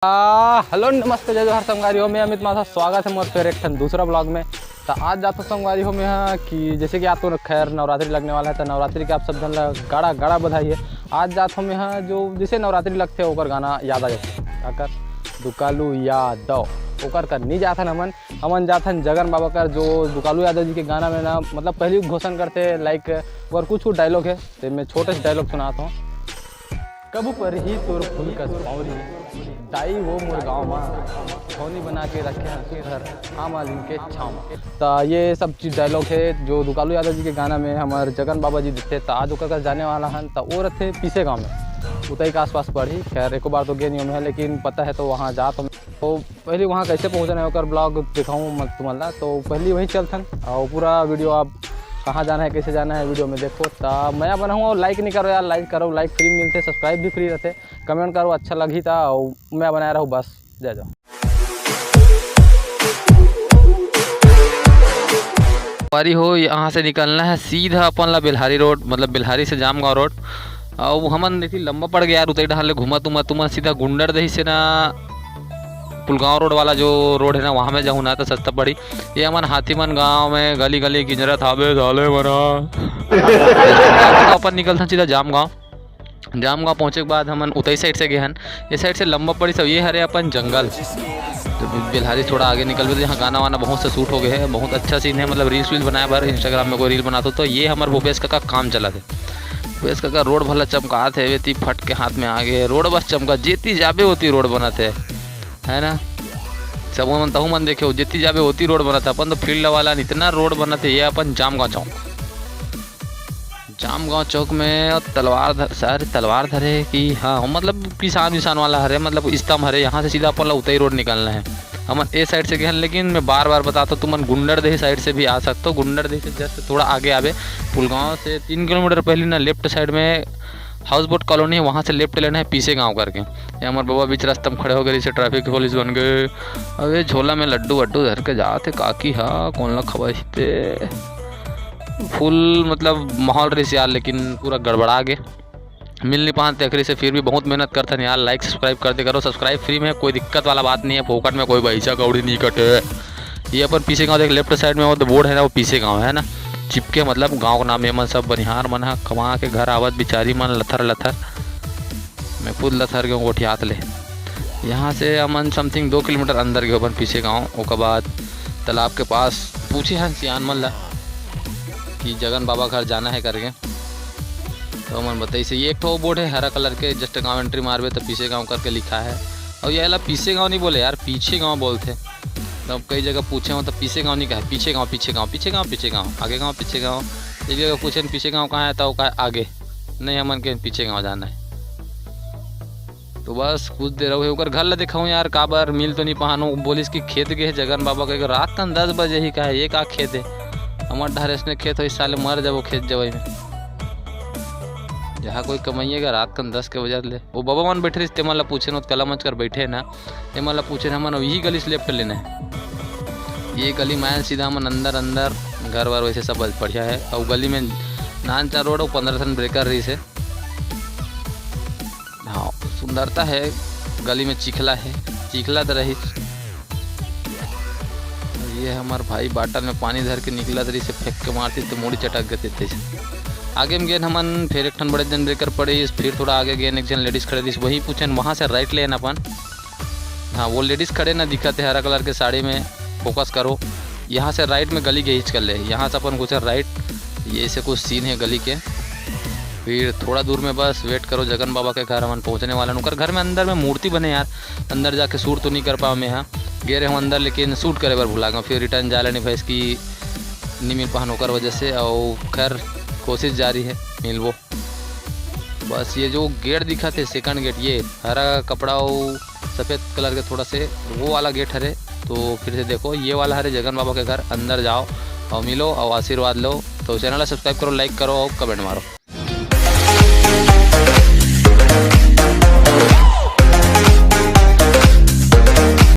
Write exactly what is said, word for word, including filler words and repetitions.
आ, हेलो, नमस्ते, जय जोहार संगवारी हो, मैं अमित माथा, स्वागत है मोर फेर एक ठन दूसरा ब्लॉग में। तो आज जात हो संगवारी हो मैं हा कि जैसे कि आप तो खैर नवरात्रि लगने वाला है, तो नवरात्रि के आप सब जन ला गाड़ा गाड़ा बधाई है। आज जात हो मैं हा जो जैसे नवरात्रि लगते ओकर गाना याद आ जाते, काकर दुकालू यादव, ओकर कर नहीं जात हन हमन, हमन जात हन जगन बाबा कर, जो दुकालू यादव जी के गाना में ना मतलब पहली घोषण करते लाइक और कुछ कुछ डायलॉग है, तो मैं छोटे से डायलॉग सुनाता हूँ। कभू परही तोर फूल कस पौरी, दाई वो मोर गाँव मा, छौनी बना के रखे हन सुधर, आम आदमी के छाँव मा। त ये सब चीज डायलॉग है जो दुकालू यादव जी के गाना में हमार जगन बाबा जी देते, त आज ओकर कस जाने वाला हन, त वो रहते पीसे गाँव में, उतई के आसपास पड़ी। खैर एको बार तो गे नहीं हूँ मैं, लेकिन पता है तो वहाँ जात हूँ। तो पहले वहाँ कैसे पहुँचना है ओकर ब्लॉग दिखाऊँ मैं तुमन ला। तो पहले वहीं चलथन और पूरा वीडियो आप कहाँ जाना है, कैसे जाना है, वीडियो में देखो। त मैं बनाऊँ और लाइक नहीं करो यार, लाइक करो, लाइक फ्री मिलते, सब्सक्राइब भी फ्री रहते, कमेंट करो अच्छा लगी था और मैं बनाए रहूँ बस। जय जय। संगवारी हो, यहाँ से निकलना है सीधा अपन ला बेल्हारी रोड, मतलब बेल्हारी से जामगांव रोड। और हमन देखी लंबा पड़ गया यार, उतई डहार ले घूमत उमत तुमन सीधा गुंडरदेही से ना पुलगांव रोड वाला जो रोड है ना, वहाँ में जाहू ना तो सस्ता पड़ी। ये हमन हाथी मन गाँव में गली गली गिंजरत हावे साले मना। अपन निकलथन सीधा जामगांव। जामगांव पहुँचे के बाद हमन उतई साइड से गए हन, ये साइड से लंबा पड़ी सब। ये हरे अपन जंगल, तो बेल्हारी थोड़ा आगे निकलबे तो यहाँ गाना वाना बहुत से शूट हो गए हैं, बहुत अच्छा सीन है, मतलब रील्स वील बनाए बर। इंस्टाग्राम में कोई रील बनाते हो तो ये हमर भूपेश काका काम चला थे। भूपेश काका रोड भला चमकात है, वेती फट के हाथ में आ गए, रोड बस चमका, जेती जाबे होती रोड बनत है, है ना? सब मन तहु मन देखे हो, जेती जाबे होती रोड बनत है। अपन तो फील्ड वाला न, इतना रोड बनत है, ये अपन जामगांव चौक। जामगांव चौक में तलवार धर, सर तलवार धरे कि हाँ, मतलब किसान विसान वाला हरे, मतलब स्तंभ हरे, यहाँ से सीधा अपन ला उतई रोड निकलना है। हमन ए साइड से गए हैं, लेकिन मैं बार बार बताता हूँ, तुमन गुंडरदेही साइड से भी आ सकते हो। गुंडरदेही से जस्ट थोड़ा आगे आवे, पुलगांव से तीन किलोमीटर पहले ना लेफ्ट साइड में हाउस बोट कॉलोनी है, वहाँ से लेफ्ट लेना है पीसे गाँव करके। ये हमारे बाबा बीच रास्ता में खड़े हो गए, इसे ट्रैफिक पुलिस बन गए। अबे झोला में लड्डू वड्डू धर के जाते काकी हा, कौन ला खवाई पे। फुल मतलब माहौल रहिस यार, लेकिन पूरा गड़बड़ा गे, मिल नहीं पान तेखरी से। फिर भी बहुत मेहनत करथन यार, लाइक सब्सक्राइब कर दे करो। सब्सक्राइब फ्री में, कोई दिक्कत वाला बात नहीं है, फोकट में कोई पैसा कौड़ी नहीं कटे। ये अपन पीसे गाँव देख, लेफ्ट साइड में वो बोर्ड है ना, वो पीसे गाँव है ना, चिपके मतलब गाँव का नाम। ये मन सब बनिहार मन हा कमा के घर आवत बिचारी मन लथर लथर, मैं खुद लथर गए गोठियात ले। यहाँ से हमन समथिंग दो किलोमीटर अंदर गए अपन पीसे गाँव। ओकर बाद तालाब के पास पूछे हन सियान मन ला कि जगन बाबा घर जाना है करके, तो हमन बताइस ये एक ठो बोर्ड है हरा कलर के, जस्ट गाँव एंट्री मारबे तो पीसे गाँव करके लिखा है। और ये ला पीसे गाँव नहीं बोले यार, पीछे गाँव बोलते। तो अब कई जगह पूछे हो तो पीसे गाँव नहीं कहे, पीछे गाँव, पीछे गाँव, पीछे गाँव, पीछे गाँव, आगे गाँव, पीछे गाँव। एक जगह पूछे न पीछे गाँव कहाँ है, तो वो कहे आगे। नहीं, हमन के पीछे गाँव जाना है। तो बस कुछ देर रहो, ओकर घर ला देखाऊँ यार, काबर मिल तो नहीं पानो। बोलिस कि खेत गए जगन बाबा के, रात कन दस बजे ही कहे, ये का खेत है? हमर डहर ऐसने खेत हो, इस साले मर जाबो खेत जवई में। जहाँ कोई कमाइएगा रात कन दस के बजे ले, वो बाबा मन बैठे रहिस, ते मन ला पूछे न, कला मच कर बैठे ना, ये मन ला पूछे न, हमन यही गली से लेफ्ट लेना है। ये गली में आए सीधा हमन अंदर, अंदर घर वर वैसे सब बढ़िया है। और गली में नान चार रोड और पंद्रह ठन ब्रेकर रहिस है। हाँ, सुंदरता है, गली में चिखला है, चिखला तो रही। ये हमार भाई बाटल में पानी धर के निकलत रहिस, फेंक के मारती तो मुड़ी चटक गए तैसे। आगे में गेन हमन, फिर एक ठन बड़े जन ब्रेकर पड़िस, फिर थोड़ा आगे गेन एक जन लेडीज खड़े रहिस, वही पूछन, वहाँ से राइट लेन अपन। हाँ, वो लेडीज खड़े ना दिखत है हरा कलर के साड़ी में, फोकस करो। यहाँ से राइट में गली के हिच कर ले, यहाँ से अपन घुसे राइट। ये ऐसे कुछ सीन है गली के। फिर थोड़ा दूर में बस वेट करो, जगन बाबा के घर हमन पहुँचने वाला। उनकर घर में अंदर में मूर्ति बने यार, अंदर जाके शूट तो नहीं कर पाओ मैं। हाँ, गे रहे हूँ अंदर, लेकिन शूट करे बर भुला गया। फिर रिटर्न जा लेनी भैंस की नहीं मिल पान ओकर वजह से। और खैर, कोशिश जारी है, मिलबो। बस ये जो गेट दिखत है, सेकंड गेट, ये हरा कपड़ा अउ सफेद कलर के थोड़ा से वो वाला गेट हरे। तो फिर से देखो, ये वाला हरे जगन बाबा के घर, अंदर जाओ और मिलो और आशीर्वाद लो। तो चैनल ला सब्सक्राइब करो, लाइक करो और कमेंट मारो।